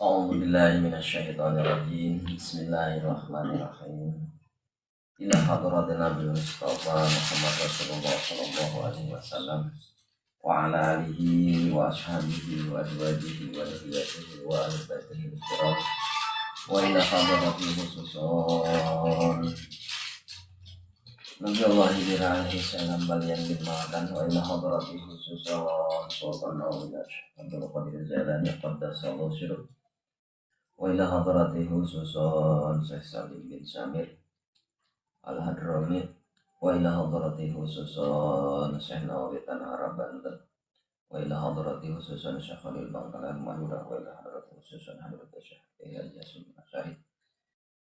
A'udzu billahi minasyaitonir rajim. Bismillahirrahmanirrahim. Ila hadratin Nabi Mustafa Muhammad Rasulullah sallallahu alaihi wasallam wa ala alihi wa ashabihi wa azwajihi wa dzurriyyatihi wa ahli baitihi al-kiram. Wa ila hadratil khususon Nabi Allah alaihi salam balian bin Ma'dan wa ila hadratil khususon Sultan Awliya Abdul Qadir Jailani qaddasallahu sirruh wa ila hadratil khususon Syekh Salim bin Samir Al-Hadrami wa ila hadratil khususon Syekh Nawawi Tanah Arab Banten wa ila hadratil khususon Syekh Khalil Bangkalan Madura wa ila hadratil khususon Hadrat Syekh Haji Hasan Asy'ari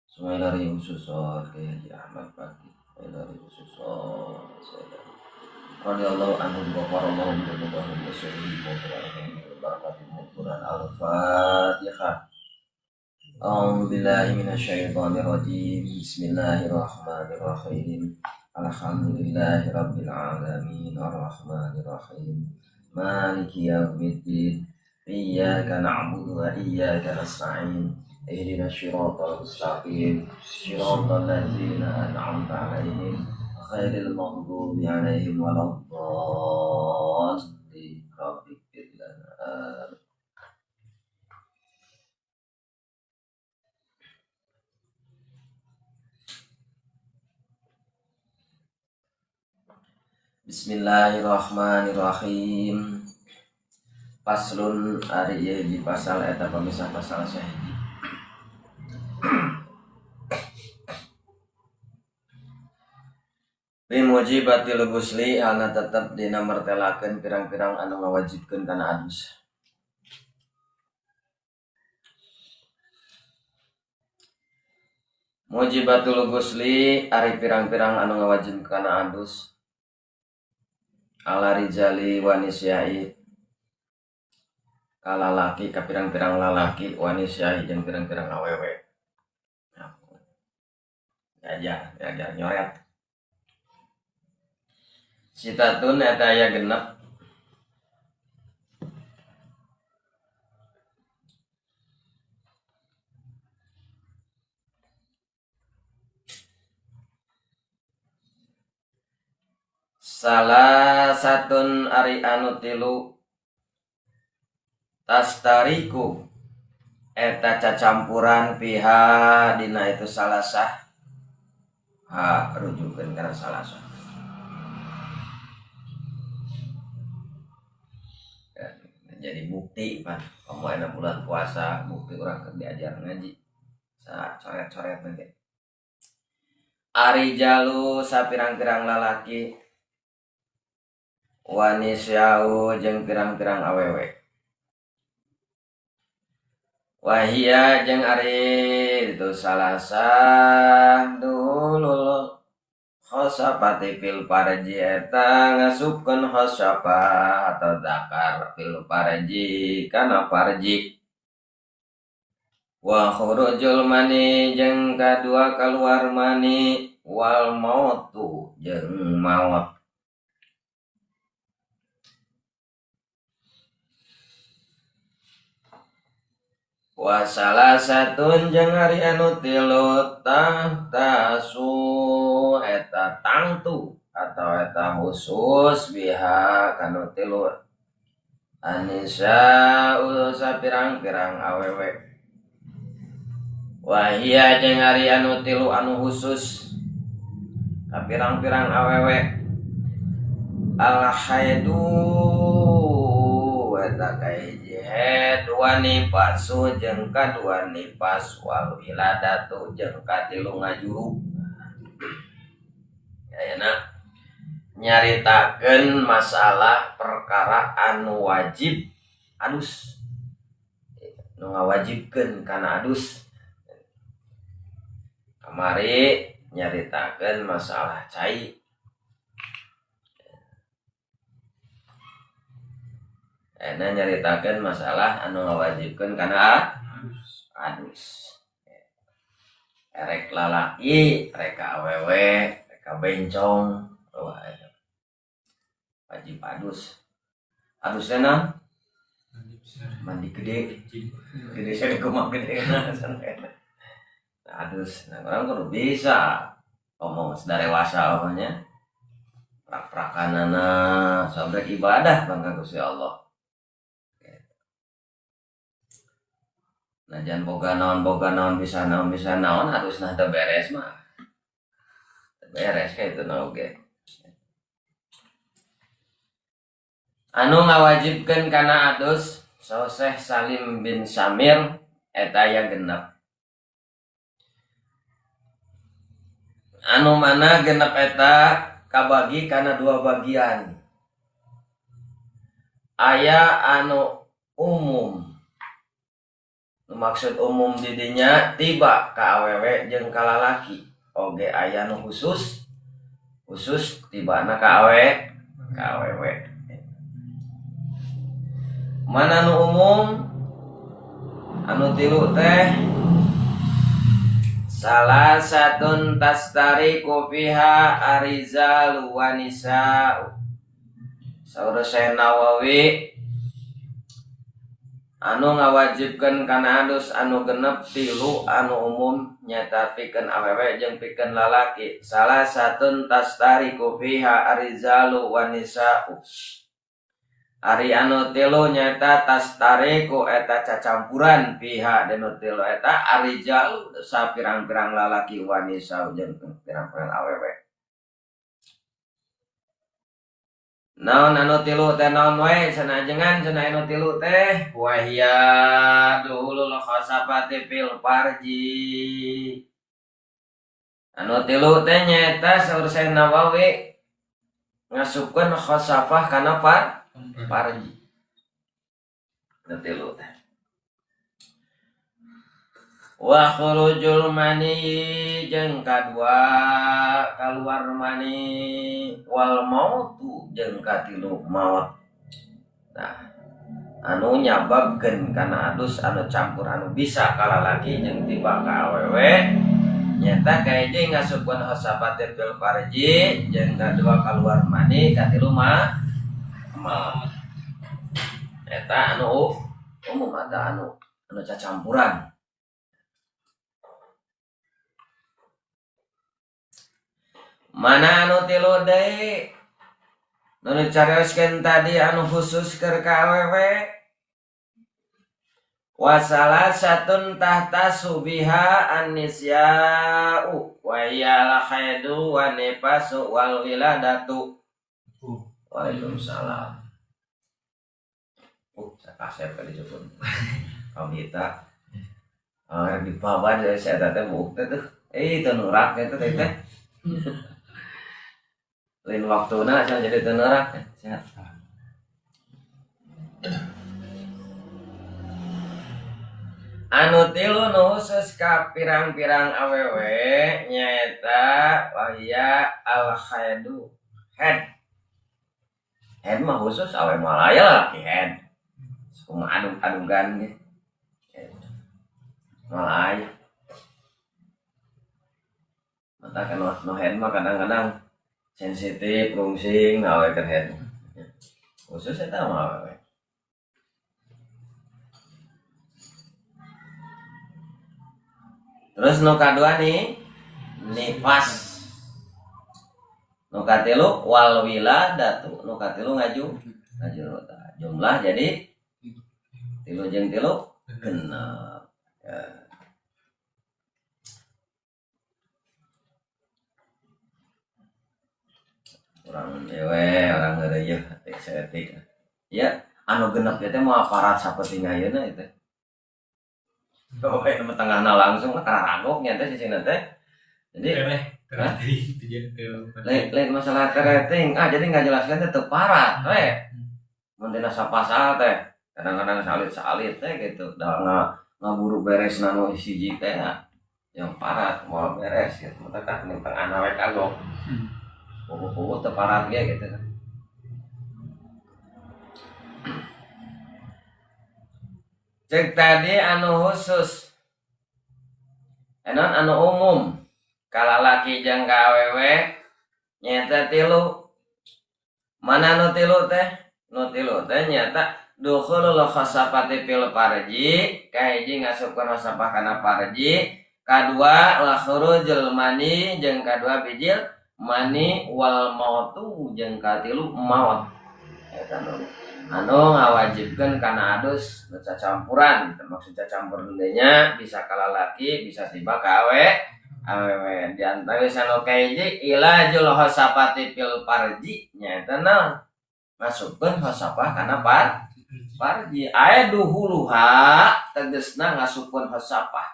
Sumailari khususon Kiai Haji Ahmad Baki wa ila khususon Sayyidina radhiyallahu anhum wa ghafarallahu lahum wa sahbihi wa barakatuh. Quran Al-Fatihah. A'udzu billahi minasyaitonir rajim. Bismillahirrahmanirrahim. Alhamdulillahi rabbil alamin arrahmanir rahim. Maliki yaumiddin. Iyyaka na'budu wa iyyaka nasta'in. Ihdinas siratal mustaqim. Siratal ladzina an'amta 'alaihim ghairil maghdubi 'alaihim waladdallin. Rabbighfir lana. Bismillahirrahmanirrahim. Paslon ari ieu hiji pasal eta pamisah pasal sahiji. Bimujibatil ghusli halna tetep dina mertelakeun pirang-pirang anu ngawajibkeun kana adus. Mujibatul ghusli ari pirang-pirang anu ngawajibkeun kana adus. Ala rijali wanisyai kalalaki ka pirang-pirang lalaki wanisyai jeung pirang-pirang awewe. Diajar, diajar nyoret. Sitatun eta aya genep. Salah satun ari anu tilu tastariku eta cacampuran piha dina itu salasah ha rujukeun kana salasah. Ya, jadi bukti pan kamu enak bulan puasa bukti urang keur diajar ngaji sa coret-coret nanti. Ari jalu sapirang-pirang lalaki wanisyau jeung pirang-pirang awewe. Wahia jeung ari itu salasah dulul khosapati fil farji eta ngasupkeun khosapa atau zakar fil farji kana farji. Wa khurujul mani jeung kadua kaluar mani wal mautu jeung maut. Wa salasatun jeung ari anu tilu tahtasu eta tangtu atau eta khusus biha kanu tilu anisa sapirang-pirang awewe. Wahia jeung ari anu tilu anu khusus ka pirang-pirang awewe al haidu eta kahiji haid wa nifasu jeung kadua nifas wal wiladatu jeung katilu ngajuru. Ayeuna nyaritakeun masalah perkara anu wajib adus, nu ngawajibkeun kana adus. Kamari nyaritakeun masalah cai. Ayeuna nyaritakeun masalah anu ngawajibkeun kana adus. Erek lalaki, rek awewe, rek bencong, wah wajib adus. Adusna naon? Mandi gede. Gede saya kumaha gede nah adus. Nah, orang kudu bisa ngomong dewasa pokoknya. Prak-prakanana sampai ibadah bangga Gusti Allah. Nah jangan boga naon bisa naon harus nah teu beres mah. Teu beres kayak itu nah oge. Anu ngawajibkeun kana adus Syekh Salim bin Samir eta aya genep. Anu mana genep eta kabagi kana dua bagian. Aya anu umum. Maksud umum didinya tiba ka awewe jeung ka lalaki. Oge aya nu khusus khusus tibana ka awe ka awewe. Mana nu umum? Anu tilu teh salah satun tastariku fiha arizalu wanisa'u. Saur Syekh Nawawi anu ngawajibkeun kana adus anu genep tilu anu umum nyata pikeun awewe jeung pikeun lalaki. Salah satun tastariku fiha arizalu wanisa'u. Ari anu tilu nyata tastariku eta cacampuran fiha dinu tilu eta arijalu sapirang-pirang lalaki wanisa jeung pirang-pirang awewe. Naon anu tilu teh naon wae sanajengan cenah anu tilu teh wahya duhulul khasafati fil farji. Anu tilu teh nyaeta saur Syekh Nawawi ngasupkeun khasafah kana farji. Anu tilu teh wa khurujul mani jeung kadua kaluar mani wal mautu jeung katilu maut. Nah, anu nyababkeun kana adus anu campur anu bisa kalalaki jeung tiba ka awewe nyata kahiji ngasupkeun khasafat fil farji jeung kadua kaluar mani katilu maut. Eta anu umum ada anu anu cacampuran. Mana anu tilu deui nu dicarioskeun tadi anu khusus keur ka awewe wasalah satun tahta subiha an-nisya'u wa hiya al-haidu wa nifasu wal wiladatu. Waalaikumsalam. Sakasep kali disebut. Kaum kita dibawa dari saya teh buk teh tuh. Teu nurak teh teh. Lain waktuna saya jadi teu nurak sehat. Anu tilu nu khusus ka pirang-pirang awewe nyaeta wahya al-haidu. Head. Head mah khusus awe mah aya lalaki head. Kumaha adug-adugan ge. Malah aya. Mata kan nu head mah kadang-kadang sensitif, rungsing, awe keur head. Khusus eta mah awewe. Terus nu kadua nih nifas. Nu katilu wal wiladatu, nu katilu ngaju ngaju jumlah jadi tilu jeung tilu genep. Ya. Urang dewe, urang heureuy saeutik. Ya, anu genep teh moal aparat saperti ayeuna teh. Oh, ini tengahna langsung lah kararagok nya teh sisina teh. Jadi lain masalah tereting. Ah, jadi nggak jelaskan teh teu parat we. Mun dina sapasal teh kadang-kadang salit-salit teh gitu. Da ngaburu beres nu hiji teh yang parat moal beres gitu. Mata tah ning tengahna we kagok. Puguh-puguh teu parat ge gitu kan. Cek tadi anu khusus enon anu umum kalalaki jeung ka awewe nyata tilu. Mana nu tilu teh? Nu tilu teh nyata Dukhulul khasafati fil farji, kahiji ngasupkeun khasafah kana farji, kadua wa khurujul mani jeung kadua bijil mani wal mautu jeung katilu maut. Eta anu ngawajibkeun kana adus cacampuran, maksud cacampuran nya bisa ka lalaki bisa tiba ka awe awewe. Di antara anu kahiji ilajul khasafati fil farji nyaeta naon? Ngasupkeun khasafah kana farji. Aya duhuluha tegasna ngasupkeun khasafah.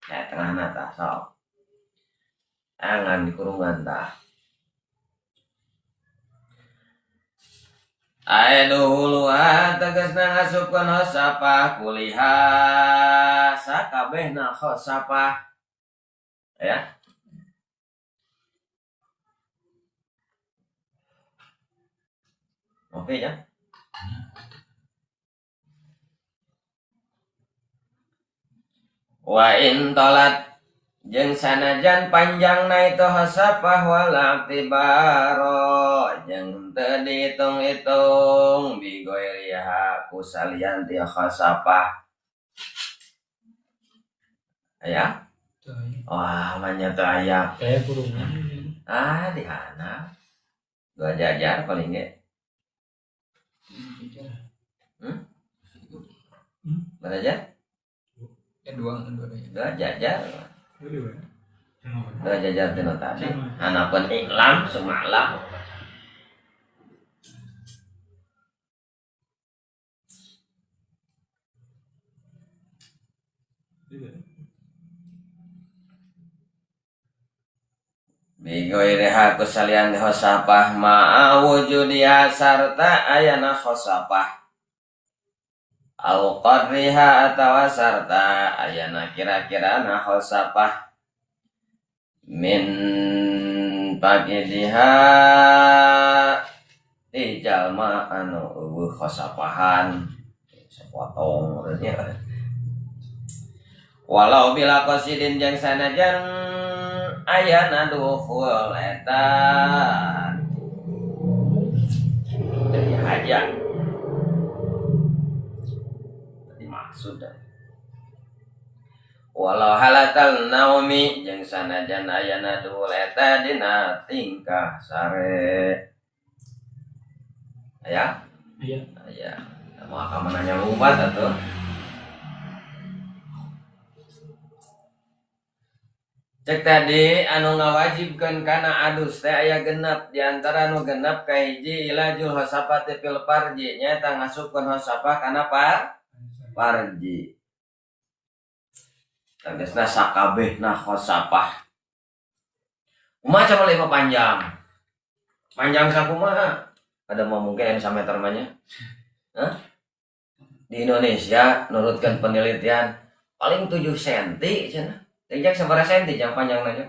Ya tengahna tah sok. Angan dikurungan tah. Aya duhuluha tegasna ngasupkeun khasafah kuliha sakabehna khasafah. Ya. Oke ya. Wa in talat jeung sanajan panjangna itu khasafah wala tibaro jeung teu dihitung-hitung bigoiriha ku salian ti khasafah. Aya? Wah, manya teu aya. Kayak kurungan. Ah, di handap. Dua jajar paling ge. Berapa jajar? Dua Dua jajar. Dua jajar teh tadi. Hanapun iklam semalam. Bigoiriha ku salian khosafah ma'a wujudiha sarta ayana khosafah. Au qadriha atawa sarta ayana kira-kirana khosafah. Min pagidiha di jalma anu eueuh khosafahan sapotong nya. Walau bila qasidin jeung sanajan ayana dukhul eta jadi hajat tadi maksud walau halatal naumi jeung sanajan ayana dukhul eta dina tingkah sare. Aya? Aya. Aya. Mau ka nanya lumpat atuh. Cek tadi anu ngawajibkeun kana adus teh aya genep, di antara anu genep kahiji ilajul khasafati fil farji nyaeta ngasupkeun khasafah kana farji. Tegasna sakabehna khasafah. Kumaha coba leuwih panjang? Panjang sakumaha? Ada mau mungkin sameter mah nya? Hah? Di Indonesia nurutkeun penelitian paling 7 senti cenah. Ejak sabaraha senti jang panjangna nya?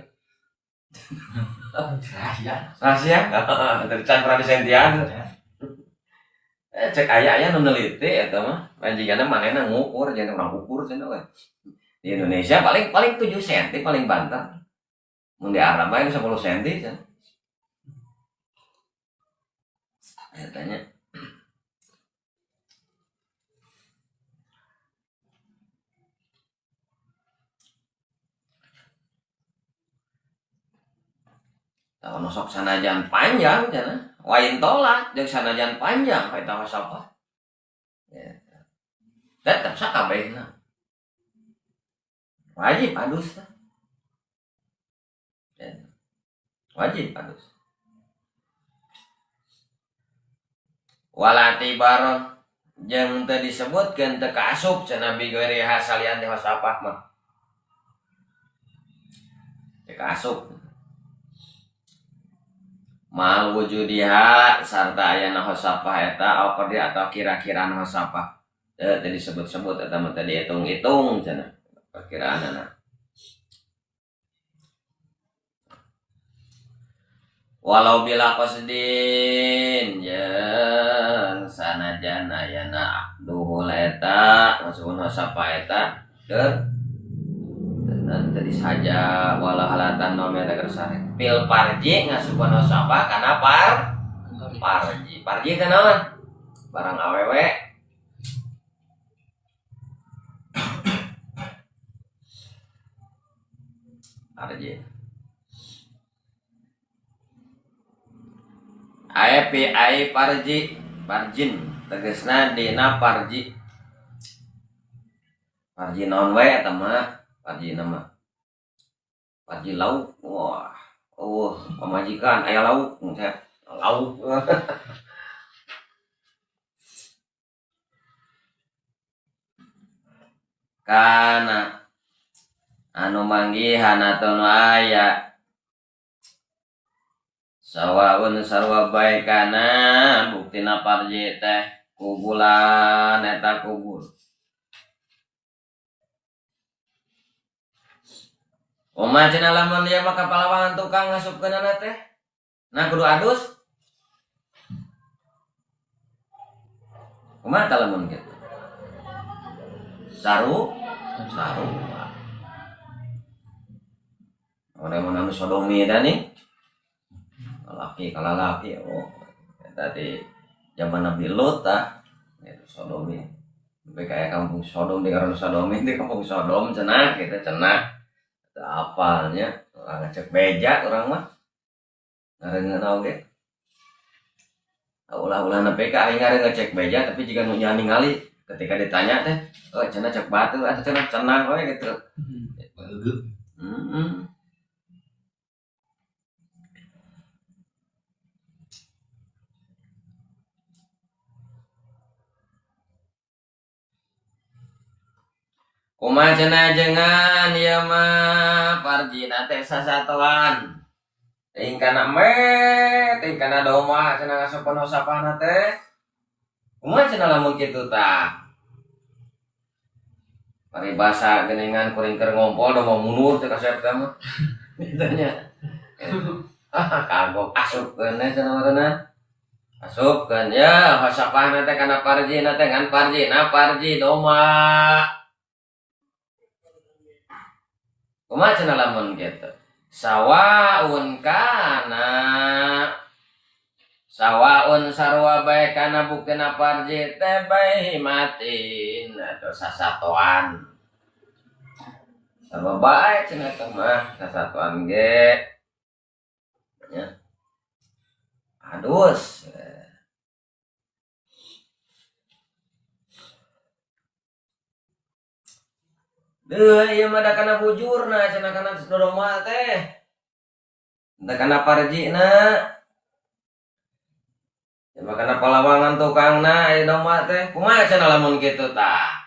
Rahasia. Rahasia? Dari can pernah disentian. Cek aya-aya nu neliti eta mah. Panjangna manehna ngukur, jangan urang ukur cenah we. Di Indonesia paling 7 senti paling banter. Mun di Arab mah 10 senti cenah. Eta nya. Kalau nosok sanajan panjang cenah, wain tolak jeung sanajan panjang eta mah sapa? Ya. Tetep sakabehna. Wajib adus tah. Ya. Wajib adus. Wala tibaron jeung teu disebutkeun teu kaasup cenah bigoiri hasalian teh sapah mah. Teu kaasup. Mal wujudiha sarta ayana khasafah eta au qadri atau kira-kiraan khasafah. Teu disebut-sebut eta mah teu dihitung-hitung cenah perkiraanana. Walau bila qasdin jeung sanajan ayana duhul eta maksudna khasafah eta keur teu disaja wala halatan nomi eta keur sare. Pil parji ngasupan khasafah kana parji. Parji teh naon? Barang awewe. Parji. Aya pi ai parji, parjin tegasna dina parji. Parji naon we eta mah? Parji nama. Parji lauk. Wah, eueuh pamajikan aya lauk teh. Lauk. Kana anu manggihan atau nu aya sawaun sarwa bae kana buktina parji teh kubulan eta kubur. Oma cenah lamun dia mah ka palawangan tukang ngasupkeunana teh. Nah kudu adus. Kumaha tah lamun kitu? Saru saru. Orang mun anu sodomi teh nih. Laki kalalaki oh tadi zaman Nabi Lut tah itu sodomi. Sampai kayak kampung Sodom di karena sodomi di kampung Sodom cenah kitu cenah. Teu apalnya orang ngecek beja orang mah. Ngareungeun oge. Ulah-ulah nepi ka aing ngareungeun ngecek beja tapi jiga nu nya ningali ketika ditanya teh oh cenah cek batu atuh cenah cenah we gitu. Baheugeuh. Heeh. Kumaha cenah jengan ieu mah parjina teh sasatoan. Teuing kana me, teuing kana domba cenah ngasupan hosapana teh. Kumaha cenah lamun kitu tah? Paribasa geuningan kuring keur ngompol domba mundur teh kasep teh mah. Kitu nya. Ah kagok asupkeun we cenah meureunna. Asupkeun ya hosapana teh kana parjina teh ngan parjina parji domba. Kumaha cenah lamun kitu? Sawaun kana sawaun sarua bae kana buktina parji teh bae matin atau sasatoan. Sarua bae cenah teh mah sasatoan ge. Nya. Adus. Deuh ieu mah da kana bujurna cenah kana domba teh. Da kana parjina. Ya mah kana palawangan tukangna ieu domba teh. Kumaha cenah lamun kitu tah?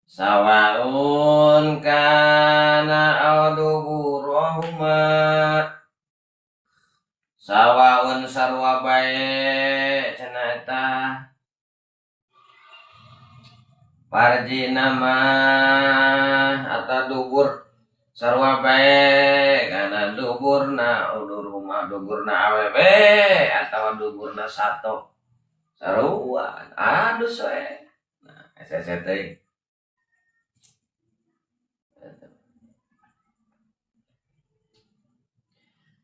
Sawaun kana auduburahuma. Sawaun sarua bae cenah eta. Parjina mah atau dubur sarua bae kana duburna uduruma duburna awewe atawa duburna sato sarua adus we. Nah hese teuing.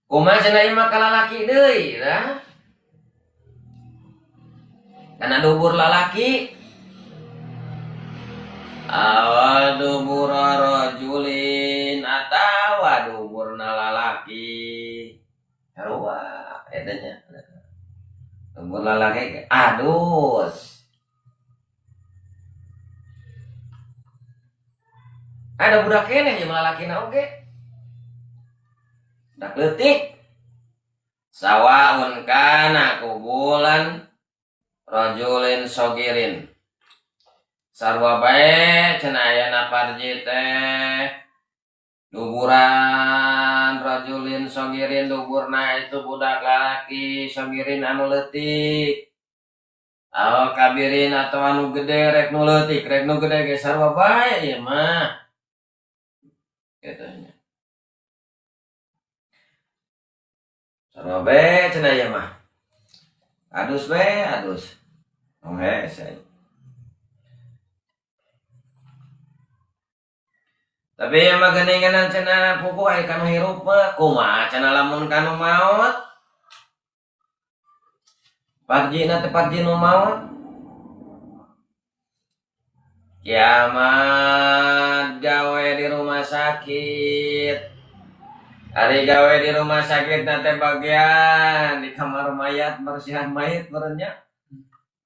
Kumaha cenah ieu mah kalalaki deui tah? Kana dubur lalaki awa dubura rajulin atawa duburna lalaki sarua eta nya dubur lalaki adus ada budak keneh jeung lalakina oge budak leutik sawaun kana kubulan rajulin sogirin sarua bae cenah ayana parji teh duburan rajulin sogirin duburna itu budak lalaki sogirin anu leutik aw kabirin atau anu gede rek nu leutik rek nu gede ge sarua bae ieu mah kitu nya sarua bae cenah ieu mah adus bae adus tong hese. Tapi mah geuningan cenah puguh aya kanu hirup mah kumaha cenah lamun kanu maot. Parjina teh parji nu maot. Kiamat gawe di rumah sakit. Ari gawe di rumah sakit nate bagian di kamar mayat bersihan mayat merenya.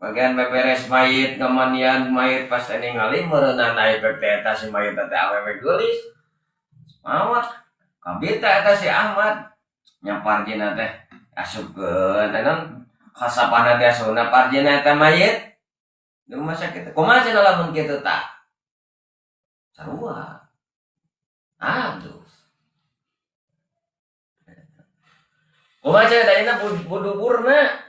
Bagian beberes mayit, ngemandian mayit pas ningali meureunana efek teh eta si mayit teh awewe geulis. Maot. Kabita eta si Ahmad. Nya parjina teh asupkeun naon khasapana teh asupna parjina eta mayit di rumah sakit. Kumaha cenah lamun kitu tah? Sarua. Aduh. Kumaha cenah tadina buduburna?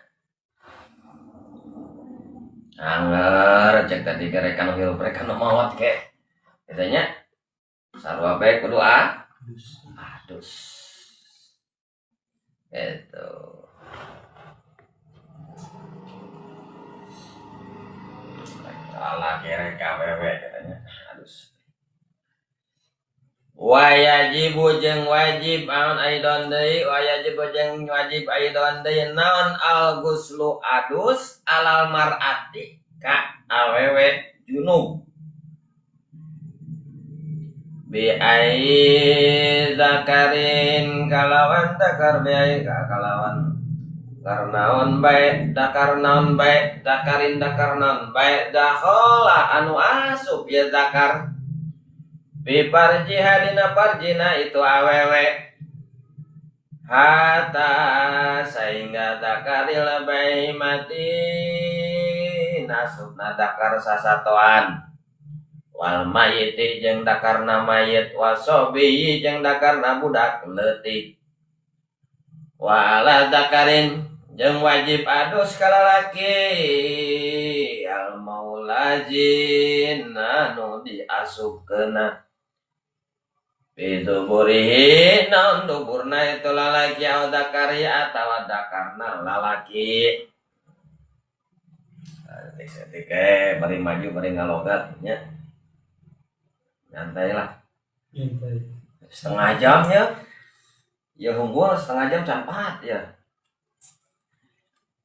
Angger cek tadi gerek kanu hirup rek kanu maot ke. Katanya sarua bae kudu adus. Gitu. Salah kere KWW katanya. Adus. Wayajibu jeung wajib naon aidon deui, wayajibu jeung wajib aidon deui naon al guslu adus alal mar'ati ka awewe junub. Bi ai zakarin kalawan dakar bi ai kalawan karnaon bae dakar naon bae dakarin dakar naon bae dakhala anu asup ya zakar. Bi parjiha dina parjina itu awewe hatta sehingga dakaril bae mati nasubna dakar sasatoan wal mayiti jeung dakarna mayit wasobi jeung dakarna budak leutik wa ala dakarin jeung wajib adus ka lalaki al maulajin anu diasupkeuna biduburihi naon duburna itu lalaki au dakari atawa dakarna lalaki. Setik bari maju bari ngalogat nya. Nyantai lah. Setengah jam ya. Ya unggul setengah jam campat ya.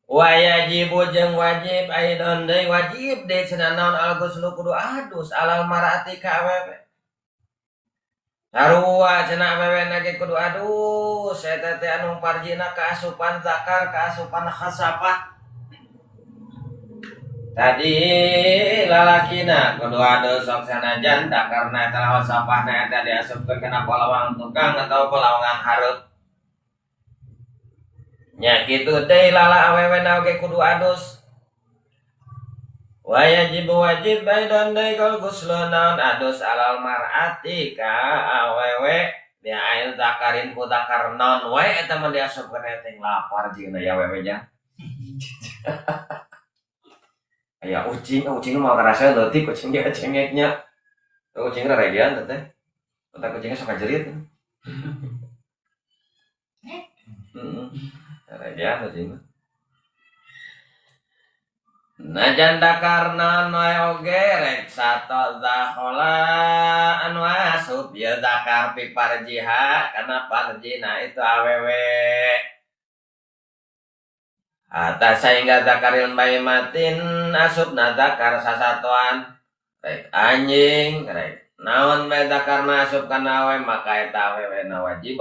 Wayajibu jeung wajib aidon deui wajib deui cenah naon al guslu kudu adus alal mar'ati ka awewe. Sarua cenah awewe na ge kudu adus eta teh anu parjina kaasupan zakar kaasupan khasafah. Tadi lalakina kudu adus sok sanajan dakarna eta khasafahna eta diasupkeun kana palawang tukang atau palawangan hareup. Nya kitu teh lala awewe na oge kudu adus. Wajib wajib bae deui kal guslu naon adus alal mar'ati ka awewe bi ail zakarin ku zakar naon wae eta mah diasupkeun teh lapar jeung ya awewe nya. Aya ucing, ucing mah karasa leutik ucing ge cengeknya. Ucing raregean teh. Otak kucingnya sok jerit. Heeh. Raregean ucing mah. Najan dakarna wae oge rek sato zakhola anu asup ya zakar pi parjiha kana parjina itu awewe. Atas sehingga zakaril maimatin asupna zakar sasatoan rek anjing rek naon bae zakarna asup kana awewe maka eta awewe na wajib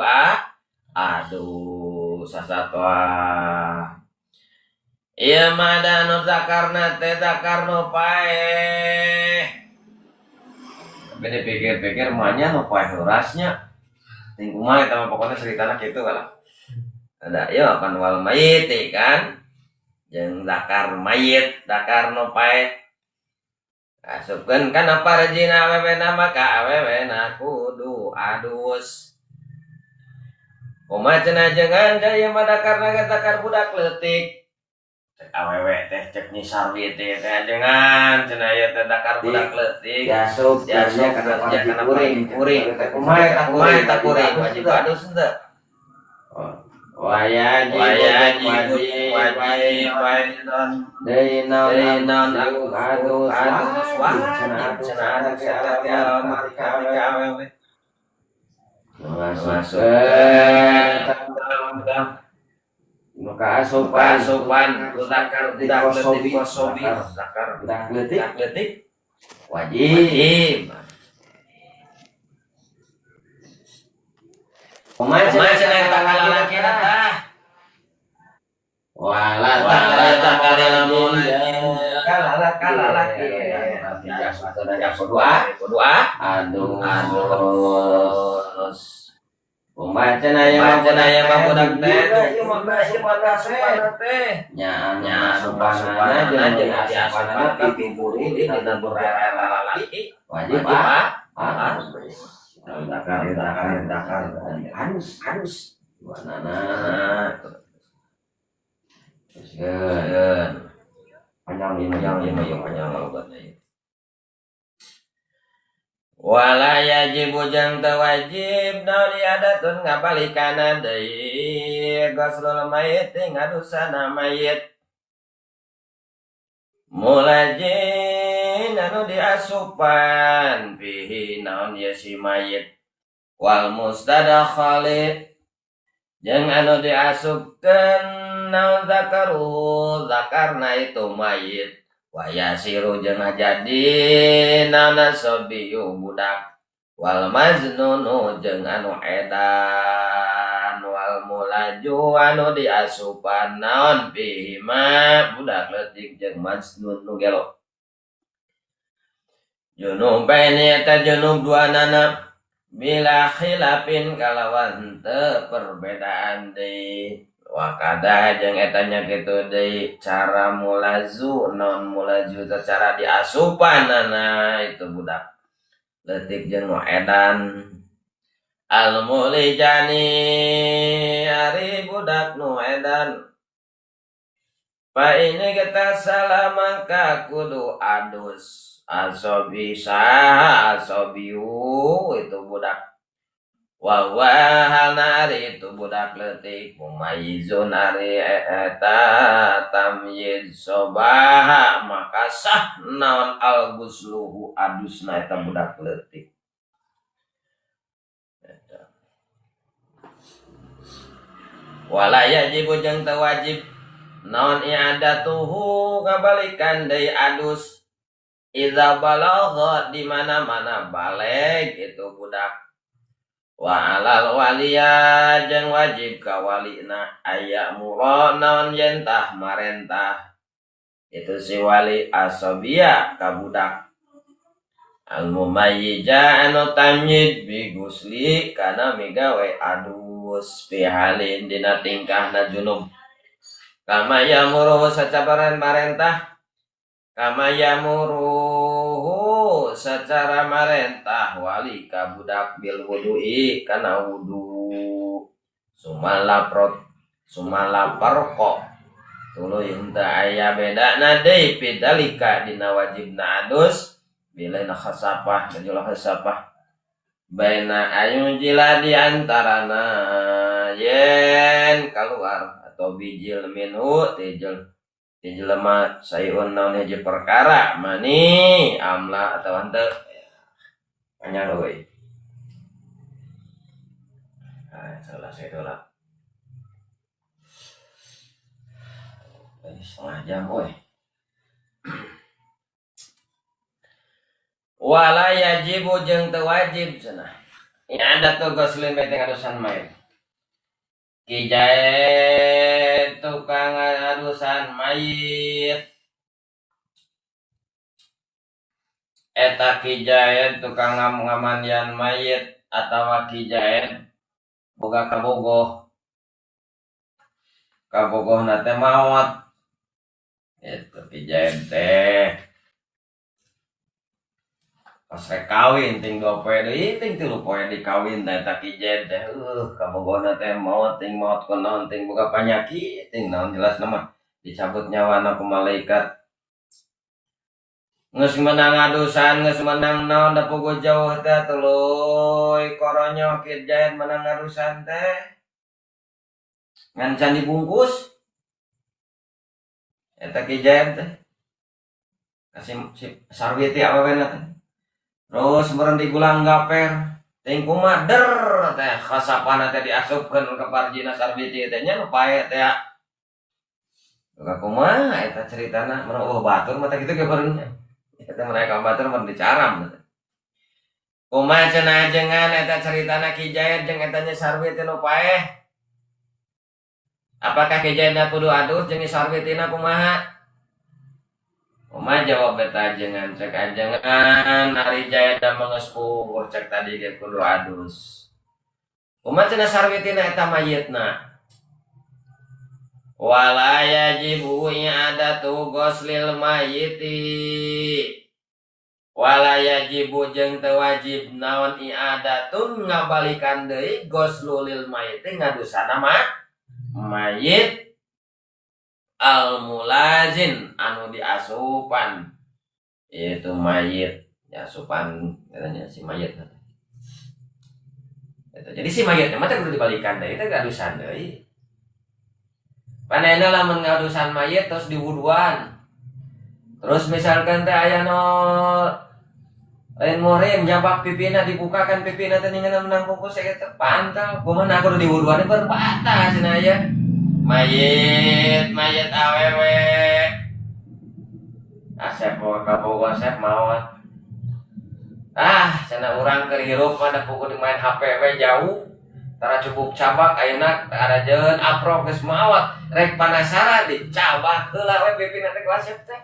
aduh sasatoan. Ieu mah da nu zakarna teh zakar nu paeh. Tapi dipikir-pikir mah nya nu paeh heurasnya. Ting kumaha eta mah pokona ceritana kitu lah. Ada ieu kan wal mayit kan. Jeung zakar mayit, zakar nu paeh. Asupkeun kana parjina awewena maka awewena kudu adus. Kumaha cenah jeung ieu mah dakarna zakar budak leutik. Cek awewe teh cek Nyi Sarwi teh jangan cenah ieu teh dakar budak leutik diasup diasup kana kana parji kuring kumaha eta kumaha eta kuring wajib adus henteu. Wajib wajib wajib deui deui naon adus adus wajib cenah adus eta teh almarhum ka awewe masuk. Nu kaasupan Kaasupan ku zakar budak leutik kosobi zakar budak leutik budak leutik wajib. Wajib. Kumaha Kumaha cenah eta kalalaki tah? Wala Wala takal lamun kalalaki kalalaki. Kudu ah Kudu ah. Aduh. Aduh. Kumaha cenah aya mah Kumaha cenah aya mah budak teh? Ieu mah asupan teh. Nya Nya anu asupanana asupanana jeung jeung diasupan asupanana pipuri dina lalaki wajib wajib ah. ah. Ah. Dakar dakar dakar Harus harus. duanana. Nah, Teruskeun. Panjang ieu mah. Panjang ieu mah, ieu panjang obatna ieu. Wala yajibu jeung teu wajib naon iadatun ngabalikana deui ghuslul mayit ngadusana mayit mulajin anu diasupan fihi naon ye si mayit wal mustadkhali jeung anu diasupkeun naon zakaru zakarna itu mayit wayasiru jeung jadi naon sobiyu budak wal maznunu jeung anu edan wal mulaju anu diasupan naon fihi ma budak leutik jeung majnun nu gelo junubaini eta junub duanana bila khilafin kalawan teu perbedaan deui wakada jeung eta nya kitu deui cara mulazu non mulaju teh cara diasupanana itu budak leutik jeung nu edan al mulijani ari budak nu edan fa ini kita salah maka kudu adus asobi saha asobiu itu budak wa halna ari itu budak leutik mumayyizun ari eta tamyiz sobaha maka sah naon al gusluhu adusna eta budak leutik. Wala yajibu jeung teu wajib naon i'adatuhu ngabalikan deui adus idza balagha di mana-mana baleg itu budak wa alal waliya jeung wajib ka walina aya mura naon yen tah marentah itu si wali asobia ka budak al mumayyija anu tamyid bi gusli kana migawe adus fi halin dina tingkahna junub kama yamuru sacabaran marentah kama yamuruhu secara marentah wali ka budak bil wudu'i kana wudu sumalaprot sumalaparqo tuluy henteu aya bedana deui pidalika dina wajibna adus bila khasapah rajul khasapah baina ayu jila di antarana yen keluar atau bijil minhu tijil jelema sayun naon hiji perkara mani amla atau henteu panjang euy. Ah salah saya lah. Setengah jam euy. Wala yajibu jeung teu wajib cenah. Ya ada tuh goslim teh ngadusan mayit. Kijae tukang adusan mayit eta kijae tukang ngamandian mayit atawa kijae boga kabogoh kabogohna teh maot eta kijae teh pas rek kawin ting 2 poe deui ting 3 poe dikawin teh eta kijae teh kabogohna teh maot ting maot kunaon ting boga panyakit ting naon jelasna mah dicabut nyawana ku malaikat geus meunang adusan geus meunang naon da puguh jauh teh tuluy koronyo kijae meunang adusan teh ngan can dibungkus eta kijae teh kasih si sarwiti awewena teh terus meureun digulang gaper ting kumaha der teh khasapana teh diasupkeun ka parjina sarbiti teh nya nu pae teh Ka kumaha eta ceritana mun eueuh batur mah teh kitu ge beureun. Eta mereka batur mah dicaram. Kumaha cenah ajengan eta ceritana Ki Zaid jeung eta Nyi Sarwiti nu paeh? Apakah Ki Zaidna kudu adus jeung Nyi Sarwitina kumaha? Kumaha jawab eta ajengan? Cek ajengan ari Zaidna mah geus puguh cek tadi ge kudu adus. Kumaha cenah Sarwitina eta mayitna? Wala yajibu i'adatu ghuslil mayyiti. Wala yajibu jeung teu wajib naon i'adatun ngabalikan deui ghuslul mayyiti ngadusana mah mayit al mulazin anu diasupan itu mayit diasupan katanya si mayit. Jadi si mayit mah teh kudu dibalikan deui teh ngadusan deui. Panena lamun ngadusan mayit terus diwuduan. Terus misalkan teh aya nu lain muhrim nyabak pipina dibukakan pipina teh ningan menang kukus eta pantal. Kumaha kudu diwuduan berpatah cenah aya. Mayit mayit awewe. Asep kabogo asep maot. Ah cenah urang keur hirup mah da puguh main HP we jauh. Tara cubuk cabak ayeuna arajeun aprok geus maot rek panasaran dicabak heula we pipina teh ku Asep teh.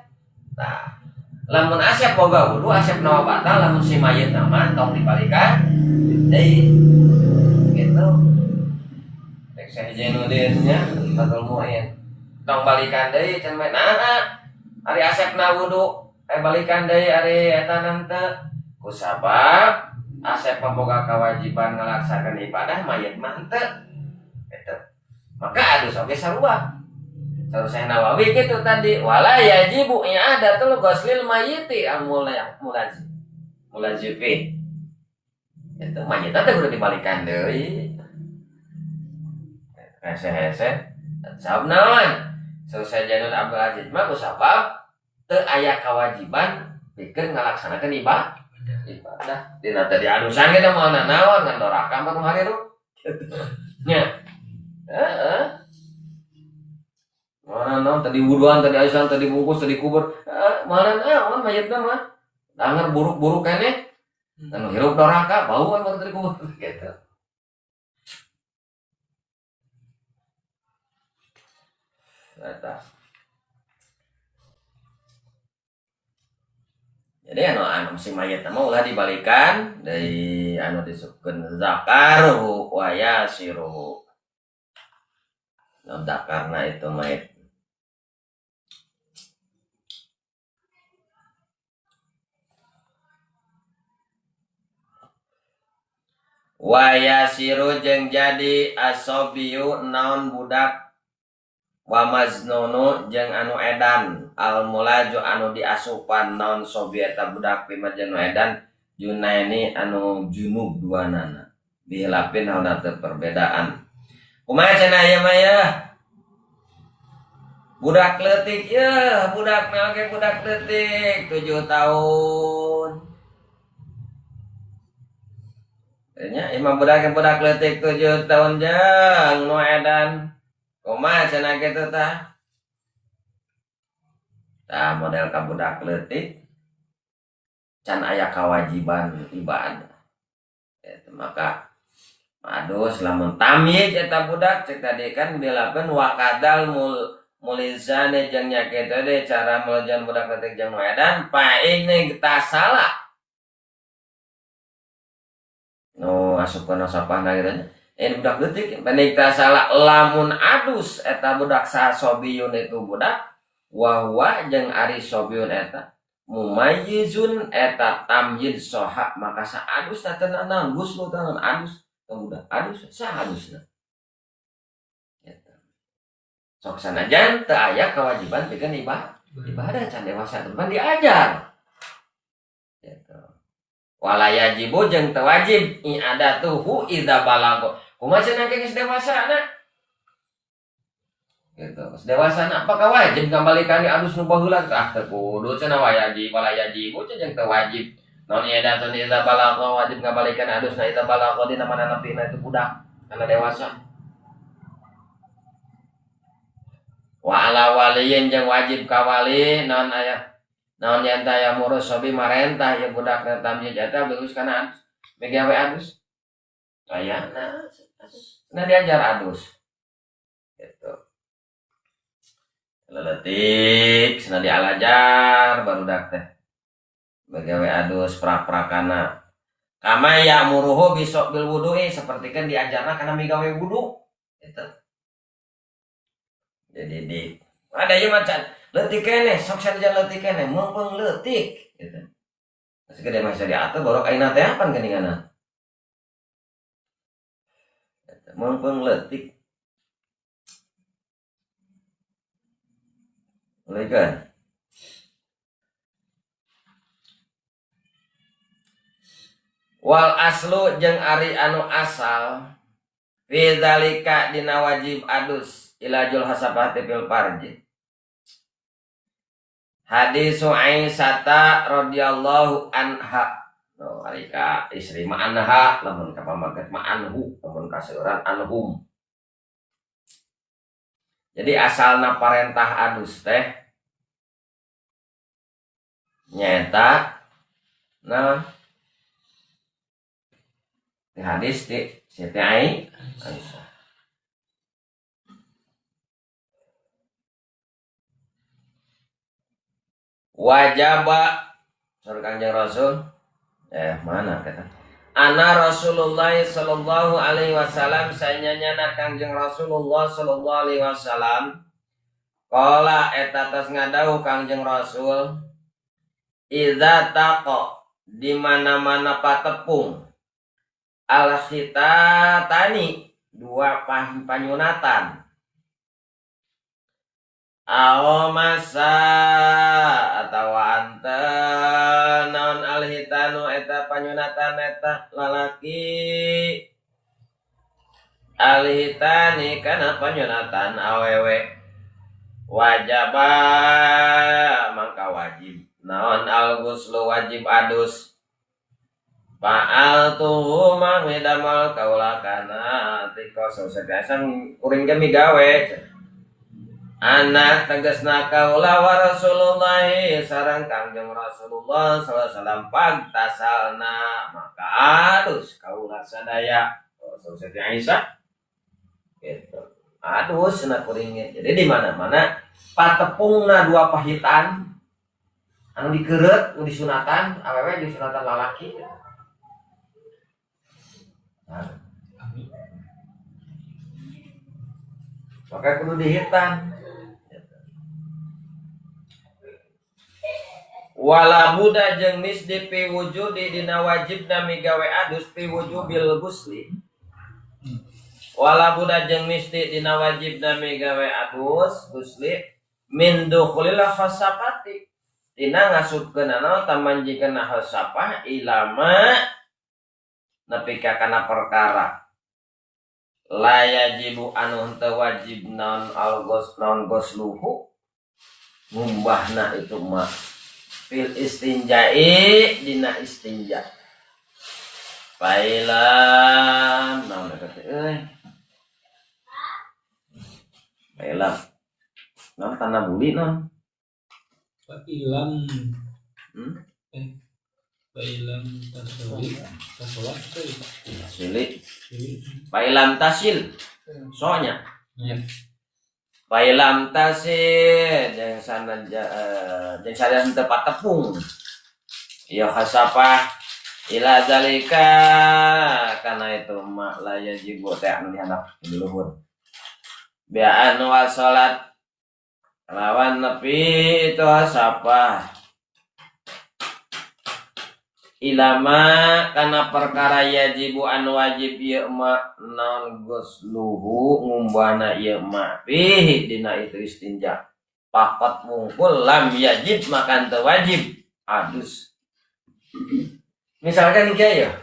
Tah lamun Asep boga wudu Asep nawa batal lamun si mayit mah tong dibalikan deui gitu. Rek Syekh Zainuddin nya Fathul Muin tong balikan deui can mah naha ari Asep na wudu balikan deui ari eta teu ku sabab Asep pemboga kewajiban ngalaksanakan ibadah mayit mah henteu. Gitu. Maka adus oge sarua. Saur Syekh Nawawi kitu tadi wala yajibu i'adatul ghuslil mayyiti al mulazi. Mulazifi. Itu mayit teh kudu dibalikan deui. Hese-hese sabab naon? Saur Syekh Zainul Abdul Aziz mah ku sabab teu aya kewajiban pikeun ngalaksanakeun ibadah. Ibadah dina tadi adusan kita mau nanaon ngan doraka mah nu hariru gitu nya heeh mana naon tadi wuduan tadi adusan tadi bungkus tadi kubur heeh mana naon mayitna mah dangar buruk-buruk keneh anu hirup doraka bau kan tadi kubur gitu. Eta jadi anu anu si mayit mah ulah dibalikan dari anu disebutkeun zakaruhu wa yasiruhu. Nah, zakarna itu mayit. Wa yasiru jeung jadi asobiyu naon budak wa maznunu jeung anu edan al mulaju anu diasupan naon sobi eta budak pimajen nu edan junaini anu junub duanana dihilapin halna teu perbedaan. Kumaha cenah ieu mah ya? Budak leutik yeuh, budak na oge budak leutik 7 tahun. Nya imah budak leutik 7 tahun jeung nu edan. Kumaha cenah kitu tah? Tah model ka budak leutik can aya kawajiban ibadah. Eta maka adus lamun tamyiz eta budak cek tadi kan dilakukan wa kadal mulizane jeung nya kitu deui cara melejan budak leutik jeung nu edan fa ini salah. Nu asupkeun sapahna kitu nya. Ini budak leutik penik salah lamun adus eta budak sasobiyun itu budak wa huwa jeung ari sobiyun eta mumayyizun eta tamyiz soha maka saadus teh naon guslu teh naon adus teh budak adus saadusna eta sok sanajan teu aya kewajiban pikeun ibadah can dewasa teh pan diajar gitu. Wala yajibu jeung teu wajib i'adatuhu idza balago. Kumaha cenah geus dewasa na? Gitu. Geus dewasa na apakah wajib ngabalikan adus nu baheula? Ah teu kudu cenah wajib wala yajibu jeung teu wajib. Naon i'adatun idza balago wajib ngabalikan adusna idza balago dina mana nepina itu budak kana dewasa. Wa ala waliyin jeung wajib ka wali naon aya naon yen taya murus sobi marentah ieu budak teh tamyiz eta bagus kana adus migawe adus ayana nah diajar adus gitu leletik cenah dialajar barudak teh bagawe adus prak-prakana kama ya'muruhu besok bil wudu'i seperti kan diajarna kana migawe wudu gitu. Jadi di ada ieu macan leutik keneh sok sanajan leutik keneh meungpeung leutik gitu. Geus gede mah bisa diatur borok ayeuna teh apan geuninganna. Meungpeung leutik. Kan. Wal aslu jeung ari anu asal fi zalika dina wajib adus ilajul hasabati fil farji. Hadis Aisyah radhiyallahu anha. No, ari ka istri ma anha lamun ka pamaget ma anhu lamun ka seueuran anhum. Jadi asalna parentah adus teh nyaeta naon? Di hadis di Siti Aisyah. Wajaba saur Kangjeng Rasul mana kata Ana Rasulullah sallallahu alaihi wasallam sanyanyana Kangjeng Rasulullah sallallahu alaihi wasallam qala eta tos ngadawuh Kangjeng Rasul idza taqa di mana-mana patepung al khitatani dua panyunatan aw masa atawa anten naon al hitanu eta panyunatan eta lalaki al hitani kana panyunatan awewe wajaba mangka wajib naon al ghuslu wajib adus fa'al tuhu mangmidamal kaula kana tiko sausagasan kuring ge migawe anak tegasna kaula wa Rasulullah sareng Kangjeng Rasulullah sallallahu alaihi wasallam pagtasalna maka adus kaula sadaya Siti Aisyah gitu adus na kuringnya. Jadi di mana-mana patepungna dua pahitan anu dikeureut nu disunatan awewe disunatan lalaki. Nah, maka kudu dihitan. Wala buddha jeung misdi pi wujudi dina wajibna migawe adus pi wujubil ghusli. Wala buddha jeung misdi dina wajibna migawe adus ghusli min dukhulil khasafati dina ngasupkeunana tamanjikeunna khasafah ilama nepi ka kana perkara la yajibu anu henteu wajib naon al ghusl naon ghusluhu ngumbahna itu mah fil istinja'i dina istinja failam naon eta teh euy failam naon tanah buli naon failam failam tasoli tasolat tasili failam tasil soalnya failam tasil jeung sanaja jeung sadaya teu patepung ya khasafah ila zalika kana itu ma la yajibu teh anu dihandap di luhur bi'an wa salat lawan nepi itu khasafah ilama kana perkara yajibu an wajib ieu ma naon ghusluhu ngumbahna ieu ma fihi dina itu istinja faqat wungkul lam yajib maka teu wajib adus. Misalkan kieu ya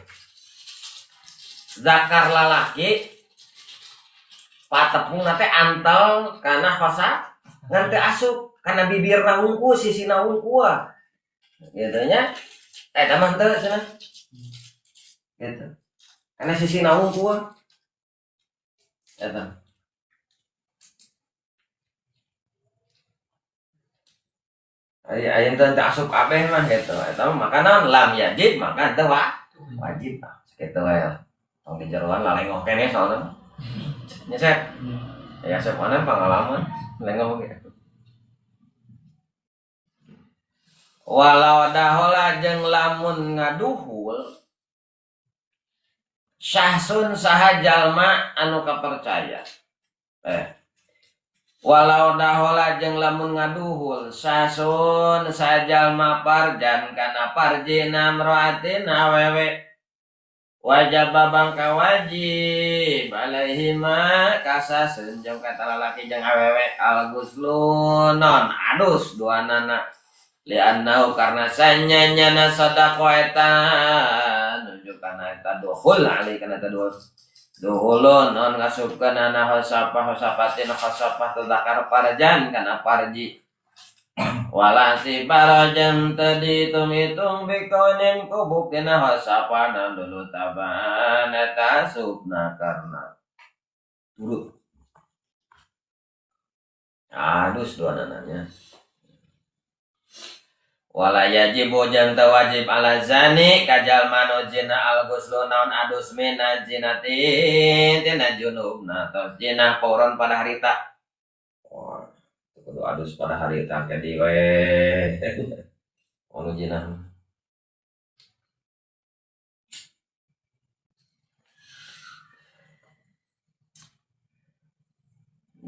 zakar lalaki patepungna teh antel kana khasa ngan teu asup kana bibirna hungkul sisina hungkul kitu nya. Eta mah teu cenah. Gitu. Karena sisi naung kuah. Eta. Aya teu asup kabeh mah gitu. Eta mah maka naon lam yajib maka teu wajib tah. Sakitu we. Tong di jeroan lalengoh keneh soalna. Nya Sep. Ya Sep mana pengalaman lengoh ge. Walau dahola jeung lamun ngaduhul syahsun saha jalma anu kapercaya. Walau dahola jeung lamun ngaduhul syahsun saha jalma parjan kana parjina mraatin awewe wajib bangka wajib alaihima kasasun jeung kata lalaki jeung awewe al ghuslu non adus duanana li'annahu karena sanyanyana sadaqah eta nunjukana eta duhul alai kana eta duhul duhulun non ngasupkeun ana khosapah khosapatin khosapah tadzakar parjan kana parji wala sibarajan tadi hitung-hitung bikonin ku buktina khosapah nan dulu taban eta asupna karena turut adus duanananya. Wala yajibu jeung teu wajib ala zani ka jalma nu zina al ghuslu naon adus mina zinatin tina junubna tos zina pauron pada harita. Wah, kudu adus pada harita ke di we. Anu zina.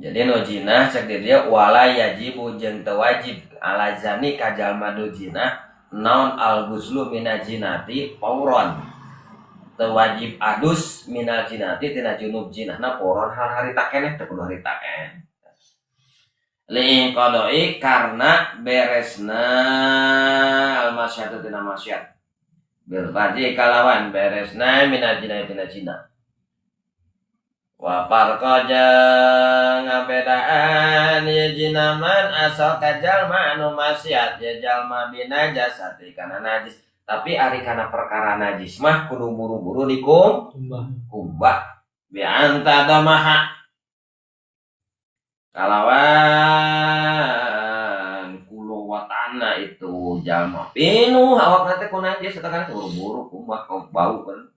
Jadi nu zina cek di dia wala yajibu jeung teu wajib ala zani ka jalma nu zina naon al ghuslu mina zinati pauron. Teu wajib adus mina zinati tina junub zinahna pauron hal harita keneh teu kudu harita keneh. Li qada'i karena beresna al masyatu tina masyat. Bil farji kalawan beresna mina zinati tina zina. Wa farqa jeung ngabedaan ye jinaman asal ka jalma anu maksiat ye jalma binajasati kana najis. Tapi ari kana perkara najis mah kudu buru-buru dikum kumbah bi anta damaha kalawan kulowatana itu jalma pinuh awakna teh ku najis eta kan buru-buru kumbah bau kan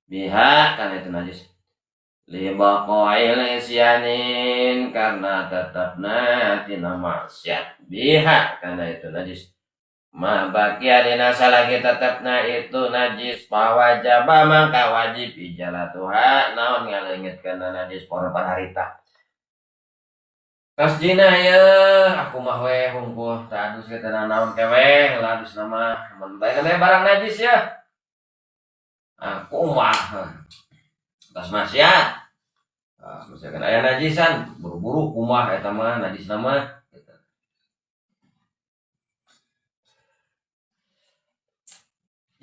biha kana itu najis. Libaqa'il isyanin karena tetapna tina maksiat biha karena itu najis. Ma baqiya dina salagi tetapna itu najis pawajaba mangka wajib ijalatuha naon ngalengitkeun najis poropan harita. Tos jina ye aku mah we hungkul teu adus ge teu naon kewe lah adus mah mun bae barang najis ya. Aku mah tos maksiat. Misalkan aya najisan, buru-buru kumaha eta mah najisna mah gitu.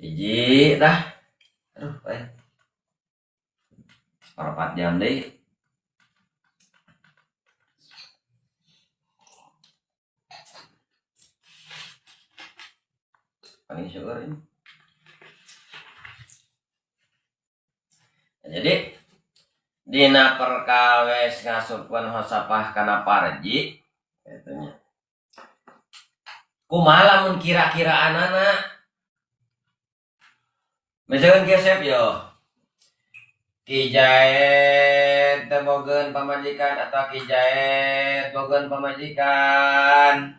Hiji dah. Aduh, we. 4 jam deui. Paling syukur ini. Nah, jadi dina perkawis ngasupkeun hosapah kana parji kitu nya. Kumaha lamun kira-kiraanana? Misalkan kieu Sep yo. Ki Jaed teu bogeun pamajikan atau Ki Jaed bogeun pamajikan.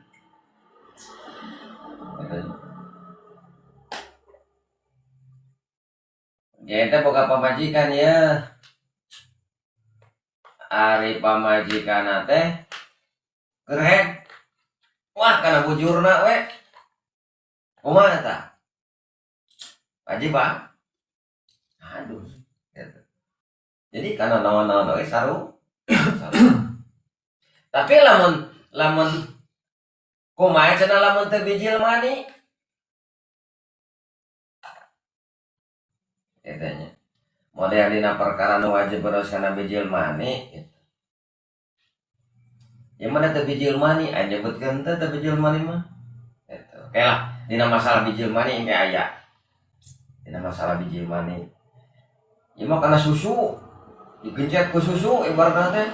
Jaed teh boga pamajikan ya. Ari pamajikanna teh keur wah kana bujurna we. Kumaha eta? Wajib ah. Aduh gitu. Jadi kana naon-naon we saru. Tapi lamun kumaha cenah lamun teu bijil mani? Eta nya. Model dina perkara nu wajib terus kana bijil mani gitu. Ya mana teu bijil mani, aya nyebutkeun teh teu bijil mani mah. Gitu. Oke lah, dina masalah bijil mani engke aya. Dina masalah bijil mani. Ieu mah kana susu, digencet ku susu ibaratna teh.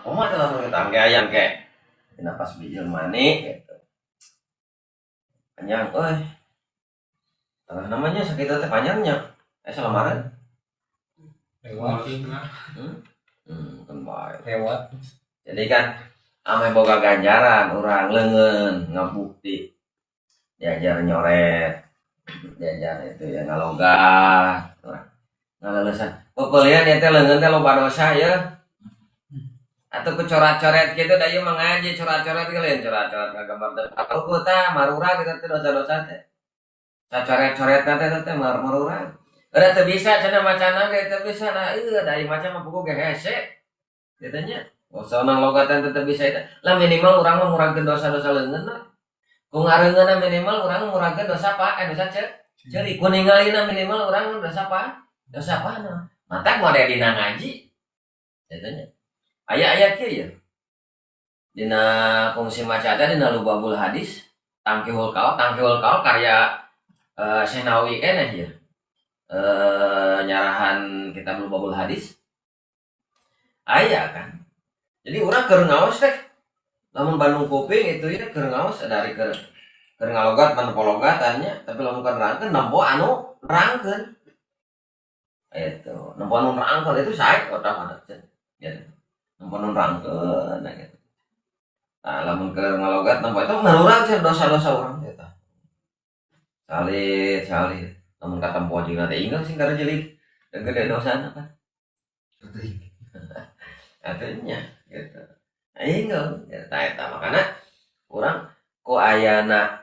Kumaha teh lamun kita engke aya engke. Dina pas bijil mani gitu. Panjang euy. Tengah namanya sakitu teh panjangnya. Salamaran. Lewat. Kan bae. Lewat. Jadi kan ameh boga ganjaran urang leungeun ngabukti diajar nyoret, diajar itu ya ngalogat, ngaleulesan. Pepeulian ieu teh leungeun teh loba dosa ya. Atau ku corat-coret gitu da ieu mah ngaji corat-coret ge lain corat-coret ngagambar teh. Aku tah marura gitu teh dosa-dosa teh. Sacoret-coretna teh teh marura. Udah teu bisa cenah macana ge teu bisa nah ieu da ieu maca mah puguh ge hese. Kitu nya. Usah logatan teu bisa eta. Lah minimal urang mah ngurangkeun dosa-dosa leungeun lah. Ku ngareungeunna minimal urang ngurangkeun dosa apa? Dosa ceuli. Ku ningalina minimal urang dosa apa? Dosa apa? Matak mah dina ngaji. Kitu nya. Aya ayat kieu ya. Dina kungsi maca teh dina Lubabul Hadis, Tangkihul Qaul karya Syekh Nawawi keneh ya. Nyarahan kitab Lubabul Hadis. Aya kan. Jadi urang keur ngaos teh lamun Bandung kuping itu ya keur ngaos dari keur ngalogat manpologatannya tapi lamun keur nerangkeun nempo anu nerangkeun. Itu nempo anu nerangkeun itu sae otak mana teh. Gitu. Nempo anu nerangkeun nah gitu. Nah lamun keur ngalogat nempo itu marurang cenah dosa-dosa urang teh tah. Salit. Lamun katempo jeung teh ingeung sing kareujelik gede dosana kan. Artinya gitu. Ingeung eta eta makana urang ku ayana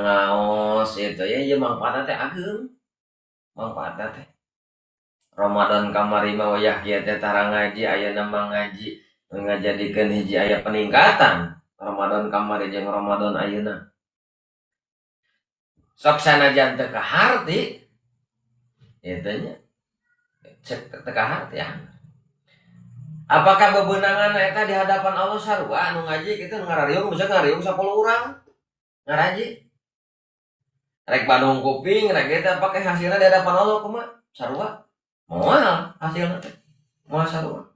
ngaos itu ya ieu mangfaatna teh ageung. Mangfaatna teh Ramadan kamari mah wayah kieu teh tara ngaji ayeuna mah ngaji ngajadikeun hiji aya peningkatan Ramadan kamari jeung Ramadan ayeuna. Sok sanajan teu kaharti eta nya cek teu kaharti ya. Apakah bebenangan eta di hadapan Allah sarua anu ngaji kitu ngarariung bisa ngarariung 10 urang ngaraji rek Bandung kuping rek eta pakai hasilna di hadapan Allah kumaha sarua moal hasilna teh moal sarua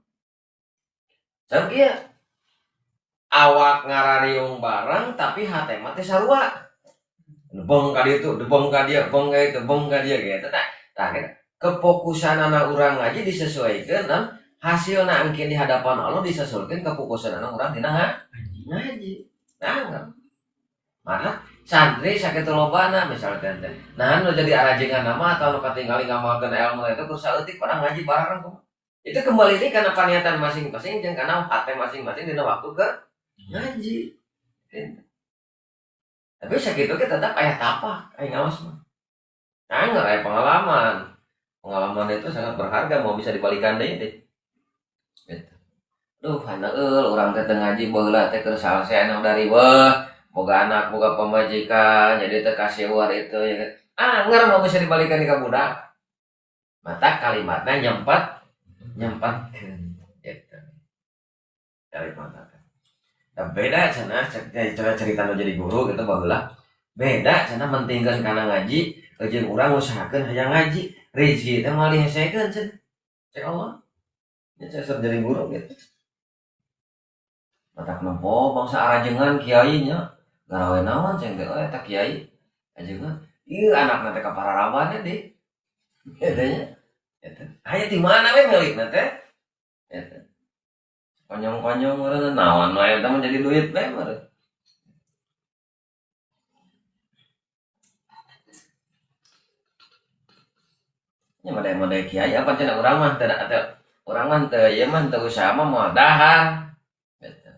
sarua kieu awak ngarariung bareng tapi hate mah teh sarua debong ka ditu debong ka dieu bong ka itu bong ka dieu gitu tah gitu kefokusanana urang ngaji disesuaikan dan hasilna engke di hadapan Allah disesuaikan kefokusanana urang dina ngaji. Nah, maka santri sakitu lobana misalkan teh. Nah, nu jadi arajengan nama atau nu katingali ngamalkeun ilmu itu ku saeutik pada ngaji bareng kumaha. Itu kembali deui kana paniatan masing-masing jeung kana hate masing-masing dina waktu ke ngaji. Gitu. Tapi sakitu ge tetap aya tapak, aya ngaos mah. Nah, aya pengalaman. Pengalaman itu sangat berharga, mau bisa dibalikan deui deh. Gitu. Duh, haneul urang teh teu ngaji baheula teh keur salseana dari weh, boga anak, boga pamajikan, jadi teh kasiwar itu ya kan. Anger mau bisa dibalikan ka budak. Mata kalimatna nyempatkeun gitu. Kalimatna. Da beda cenah cerita nu jadi guru gitu baheula. Beda cenah mentingkeun kana ngaji, jeung urang ngusahakeun hayang ngaji, rezeki teh moal dihesekeun cenah. Cek Allah. Ya saya jadi guru gitu. Matak nempo bangsa arajengan kiai nya. Garawe naon ceng teh euy eta kiai. Ajengan. Ieu anakna teh ka pararaban deui. Kitu nya. Eta. Aya di mana we milikna teh? Eta. Konyong-konyong meureun naon we eta mah jadi duit we meureun. Nya made-made kiai apa cenah urang mah teu teu urang mah teu ieu mah teu usaha mah moal dahar. Gitu.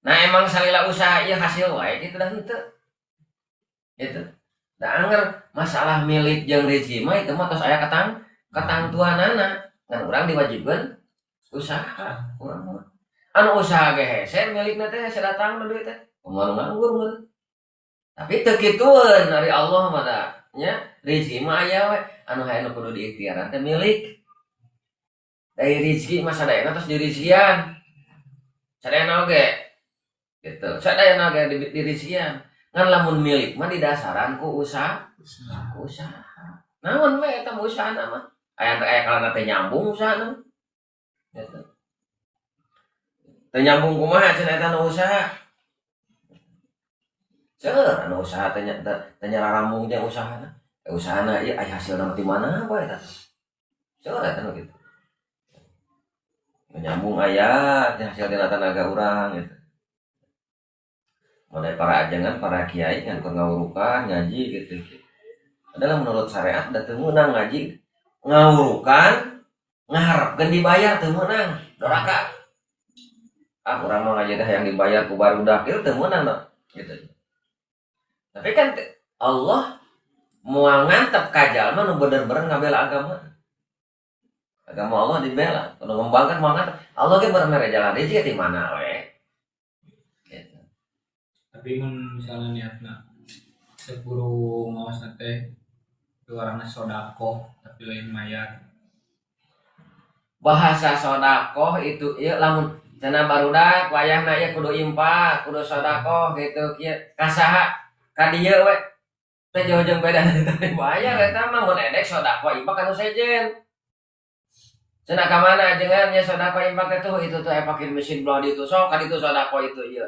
Nah emang salila usaha ieu hasil wae kitu dah henteu. Gitu. Da anger masalah milik jeung rezeki mah itu mah tos aya katangtuanana. Ngan urang diwajibkeun usaha urang mah. Anu usaha ge hese milikna teh hese datang nu duit teh. Kumaha nu nganggur meureun. Tapi teu kitueun ari Allah mah da nya rezeki mah aya we anu hayang nu kudu diikhtiaran teh milik. Dari rezeki mah sadayana tos dirizian. Sadayana oge gitu. Sadayana oge dirizian. Ngan lamun milik mah didasaran ku usaha. Ku usaha. Naon we eta mah usahana mah? Aya teh aya kalana teh nyambung usahana. Gitu. Teu nyambung kumaha cenah eta nu usaha. Cer anu usaha teh teh nyararambung jeung usahana. Usahana ieu aya hasilna ti mana bae eta. Cer eta nu kitu. Nyambung aya teh hasil tina tanaga urang gitu. Mulai para ajengan, para kiai ngan keur ngawurukan ngaji gitu. Adalah menurut syariat da teu meunang ngaji ngawurukan ngaharepkeun dibayar teu meunang, doraka. Ah urang mah ngaji teh hayang dibayar ku barudak ieu teu meunang gitu. Tapi kan Allah moal ngantep ka jalma nu bener-bener ngabela agama. Agama Allah dibela, nu ngembangkan moal ngantep. Allah ge mere jalan rezeki ti mana we. Gitu. Tapi mun misalnya niatna sepuru ngaosna teh warna sodakoh tapi lain mayar. Bahasa sodakoh itu ieu lamun cenah barudak wayahna ieu kudu impak, kudu sodakoh gitu kieu. Ka saha? Ka dieu we. Teh jauh jeung beda dari bayar eta mah mun edek sodakoh impak anu sejen. Cenah ka mana ajengan nya sodakoh impak teh tuh itu tuh epakin mesin belah ditu sok ka ditu sodakoh itu ieu.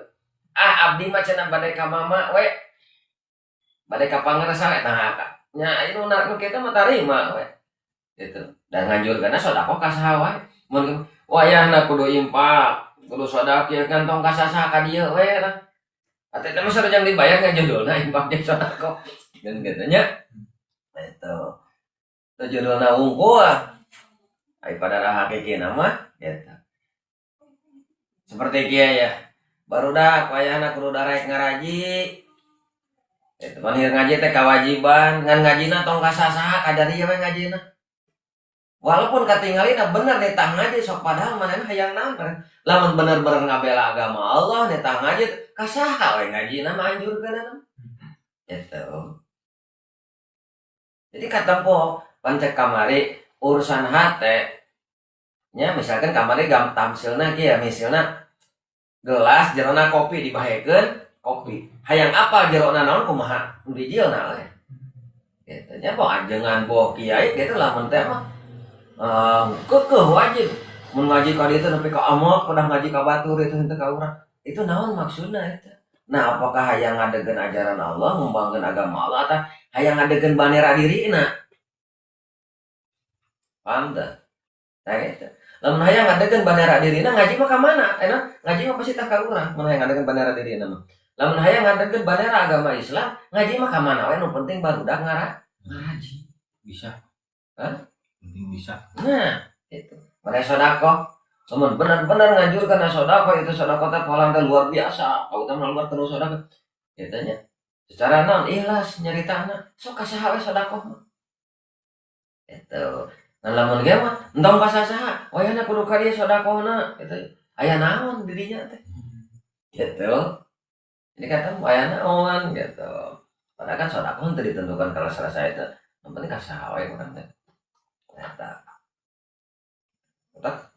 Ah abdi mah cenah bade ka mama we. Bade ka pangersa eta nya ieu nu kitu mah tarima we. Gitu. Dan nganjurkeunna sodakoh ka saha wae. Mun wayahna kudu impak, kudu sodakoh ieu kan tong ka saha ka dieu we lah. Atuh eta mah sareng dibayar ngajudulna impak jeung sodakoh. Kan kitu nya. Itu. Itu judulna wungkul. Ai pada hakikina mah gitu. Seperti kieu ya. Barudak wayahna kudu darek ngaraji. Itu pan ngaji teh kewajiban, ngan ngajina tong ka saha ka dieu we ngajina. Walaupun katingalina bener nitah ngaji sok padahal manehna hayang naon kan. Lamun bener-bener ngabela agama Allah nitah ngaji ka saha we ngajina mah anjurkeunana. Gitu. Jadi katempo pancek kamari urusan hate nya misalkan kamari gam tamsilna kieu ya misalna gelas jerona kopi dibahekeun kopi. Hayang apal jerona naon kumaha nu dijilna we. Gitu nya boh ajengan boh kiai gitu lamun teh mah kekeh wajib mun ngaji ka ditu nepi ka amok pedah ngaji ka batur itu henteu ka urang. Itu naon maksudna eta? Nah, apakah hayang ngadegeun ajaran Allah, ngembangkeun agama Allah atau hayang ngadegeun bandera dirina? Paham teu? Nah gitu. Lamun hayang ngadegeun bandera dirina ngaji mah ka mana? Enak, ngaji mah pasti tah ka urang mun hayang ngadegeun bandera dirina mah. Lamun hayang ngadegeun bandera agama Islam, ngaji mah ka mana we nu penting barudak ngaji. Bisa. Hah? Penting bisa. Nah, itu. Mereka sodakoh. Lamun benar-benar nganjurkan sodakoh itu sodakoh teh pahala teh luar biasa. Kau teh luar kena sodakoh. Gitu nya. Secara naon ikhlas nyaritana. Sok ka saha we sodakoh mah. Itu. Nah, lamun ge mah entong ka saha, wayahna kudu ka dieu sodakohna gitu. Aya naon dirinya teh. Gitu. Ini kata aya naon gitu. Padahal kan sodakoh teu ditentukan kalau selesai itu. Yang penting ka saha we urang teh. Eta. Eta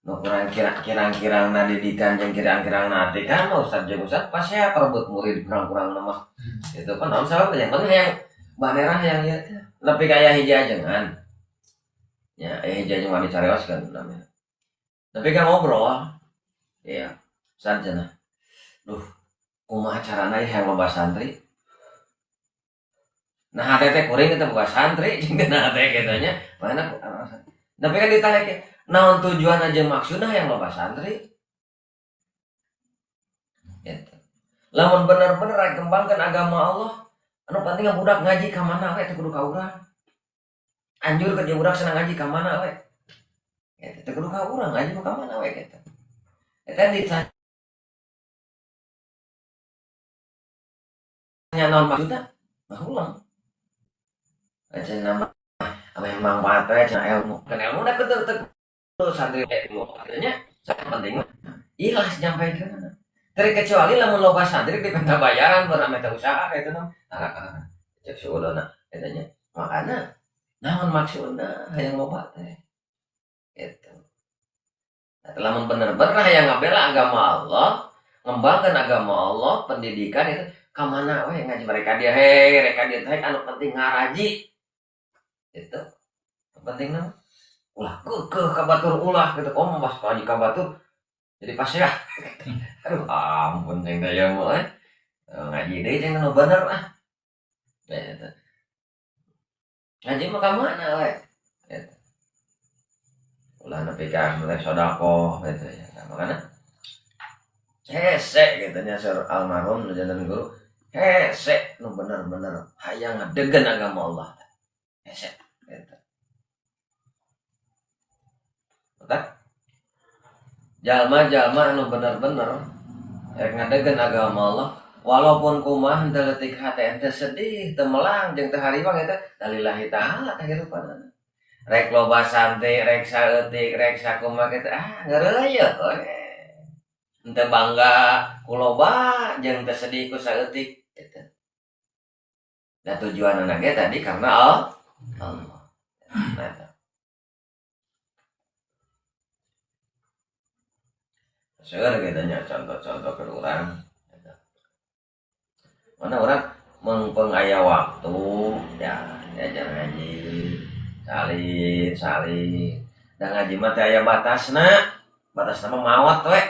nu kurang kirang-kirang didikan jeung kirang-kirang na kan mah ustad jeung ustad pas ya perebut murid kurang-kurang mah. Itu kan naon sabab yang penting hayang bandera hayang ieu teh. Lebih kaya hiji ajengan. Ya, aya hiji ajengan dicareos kan namanya. Tapi kan ngobrol. Iya, ustad cenah. Duh, kumaha carana ieu hayang loba santri? Nah, hate teh kuring teh boga santri jeung nah teh kitu nya. Mana tapi kan ditanya ke naon tujuan aja maksudna hayang loba santri? Gitu. Lamun bener-bener rek kembangkeun agama Allah, anu penting budak ngaji ka mana we teu kudu ka urang. Anjur ke budak senang ngaji ka mana we. Gitu, teu kudu ka urang ngaji mah ka mana we gitu. Eta ditanya naon maksudna? Mah ulang. Aja nama memang mata cenah ilmu. Kan ilmu da kudu teu santri ilmu. Artinya sangat penting mah ikhlas nyampaikeunna. Terkecuali lamun loba santri dipenta bayaran pernah minta usaha kitu mah. Nah, cek suudona eta nya. Makana naon maksudna hayang loba teh. Gitu. Nah, lamun bener-bener hayang ngabela agama Allah, ngembangkeun agama Allah, pendidikan itu ka mana we ngaji mereka dia hei, mereka dia teh anu penting ngaraji. Itu penting mah ulah keukeuh ka batur ulah gitu komo pas ngaji ka batur jadi pas ya. Aduh ampun cing teh mah. Ngaji deui jeung nu bener ah. Eta. Ngaji mah ka mana we? Eta. Ulah nepi ka mulai sedekah gitu ya. Nah, makana hese gitu nya seur almarhum nu janten guru. Hese nu bener-bener hayang ngadegen agama Allah. Hese gitu. Otak jalma-jalma anu bener-bener rek ngadegen agama Allah walaupun kumaha henteu leutik hate henteu sedih teu melang jeung teu hariwang eta lillahi ta'ala kahirupanana. Rek loba santri rek saeutik rek sakumaha kitu ah ngeureuyeuh we. Henteu bangga ku loba jeung teu sedih ku saeutik gitu. Nah tujuanana ge tadi karena Allah. Nah eta. Seueur gitu nya contoh-contoh ke urang. Mana urang mengpeng aya waktu ya diajar ngaji salin da ngaji mah teh aya batasna, batasna mah maot we.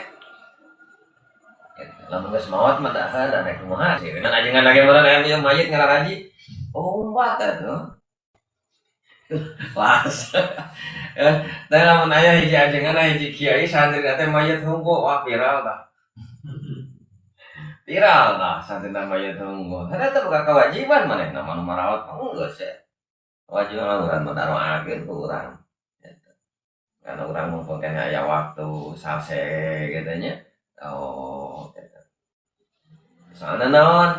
Lamun geus maot mah da heula rek kumaha sieun ajengan lagi meureun aya ieu mayit ngararaji. Umpat atuh. Pas. Teh lamun aya hiji ajengan hiji kiai santri teh mayit hungkul wah viral tah. Viral tah santri mayit hungkul. Eta teh bukan kewajiban manehna mah nu marawat geus ya. Kewajiban urang mah daroakeun ku urang. Karena urang mumpung keneh aya waktu salse kitu nya. Oh, gitu. Soalna naon?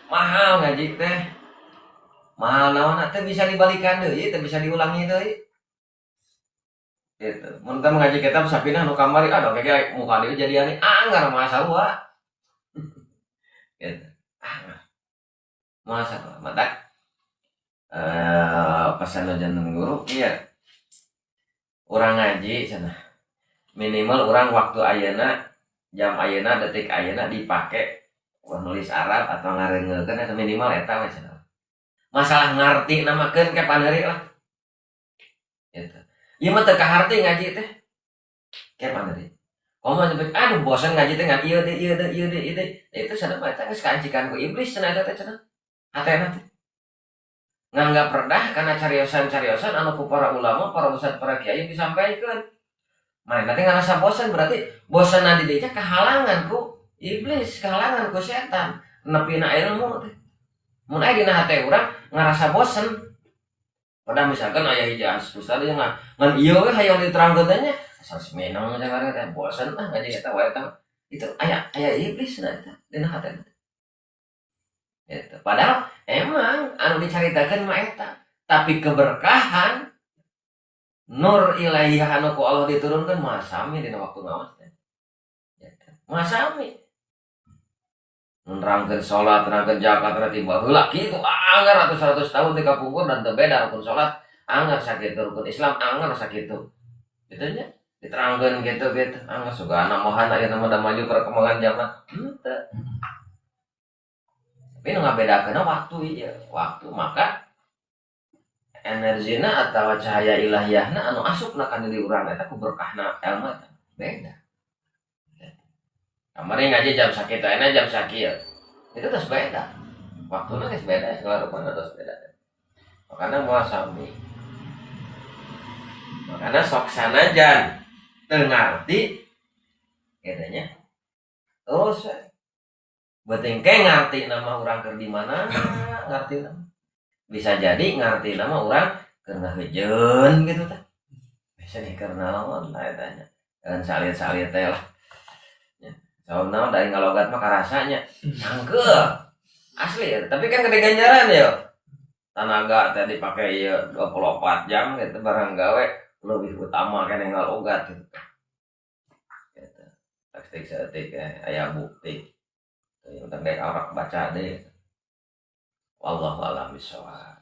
Mahal ngaji teh. Mahal naon teh bisa dibalikan deui, teh bisa diulangi deui. Gitu. Mun teh ngaji kitab sapinah nu kamari aduh keke muka deui jadian anggar mah sarua. Gitu. Anggar. Moal sarua. Matak pesan janten guru ieu. Urang ngaji cenah. Minimal urang waktu ayeuna jam ayeuna detik ayeuna dipake nulis Arab atau ngareungeulkeun eta minimal eta we cenah. Masalah ngarti namakeun ke pandeuri lah. Gitu. Ieu mah teu kaharti ngaji teh. Ke pandeuri. Komo nyebut aduh bosan ngaji teh ngan ieu deui ieu deui ieu deui ieu deui. Itu cenah mah eta geus kaancikan ku iblis cenah eta teh cenah. Hatena teh. Nganggap redah kana cariosan-cariosan anu ku para ulama, para ustad, para kiai disampaikeun. Manehna teh ngarasa bosan berarti bosanna di dieu kahalangan ku iblis, kahalangan ku setan, nepina ilmu teh. Mun aya dina hate urang ngarasa bosen. Padahal misalkan aya hiji ustad ieu ngan ieu we hayang diterangkeun teh nya, asal semenang jangan teh bosen ah ngaji eta wae eta. Itu aya iblis na eta dina hate. Gitu. Padahal emang anu dicaritakeun mah eta, tapi keberkahan nur ilahiyah anu ku Allah diturunkeun mah sami dina waktu ngaos teh. Gitu. Mah sami. Nerangkeun salat, nerangkeun zakat, tiba heula kitu anggar ratus-ratus tahun teh kapungkur dan teu beda rukun salat, anggar sakitu rukun Islam, anggar sakitu. Kitu nya diterangkeun kitu-kitu, anggar sugana mohan ayeuna mah da maju perkembangan zaman. Henteu. Tapi nu ngabedakeunna waktu ieu, waktu maka energina atawa cahaya ilahiyahna anu asupna ka diri urang eta ku berkahna ilmu eta beda. Kamari ngaji jam sakitu ayeuna jam sakieu. Itu terus beda. Waktuna geus beda, segala rupana terus beda. Makana moal sami. Makana sok sanajan teu ngarti kitu nya. Terus beuting ke ngarti nama urang keur di mana, ngarti nama. Bisa jadi ngarti nama urang keur ngahejeun gitu tah. Bisa di keur naon tah eta nya. Dan salit-salit teh lah. Soalna dari ngalogat mah karasanya sangkeul. Asli ya, tapi kan gede ganjaran ya. Tanaga teh dipake ieu 24 jam gitu barang gawe lebih utama keneh ngalogat gitu. Gitu. Tekstik saeutik aya bukti. Teu dek arak baca deui. Wallahu a'lam bishawab.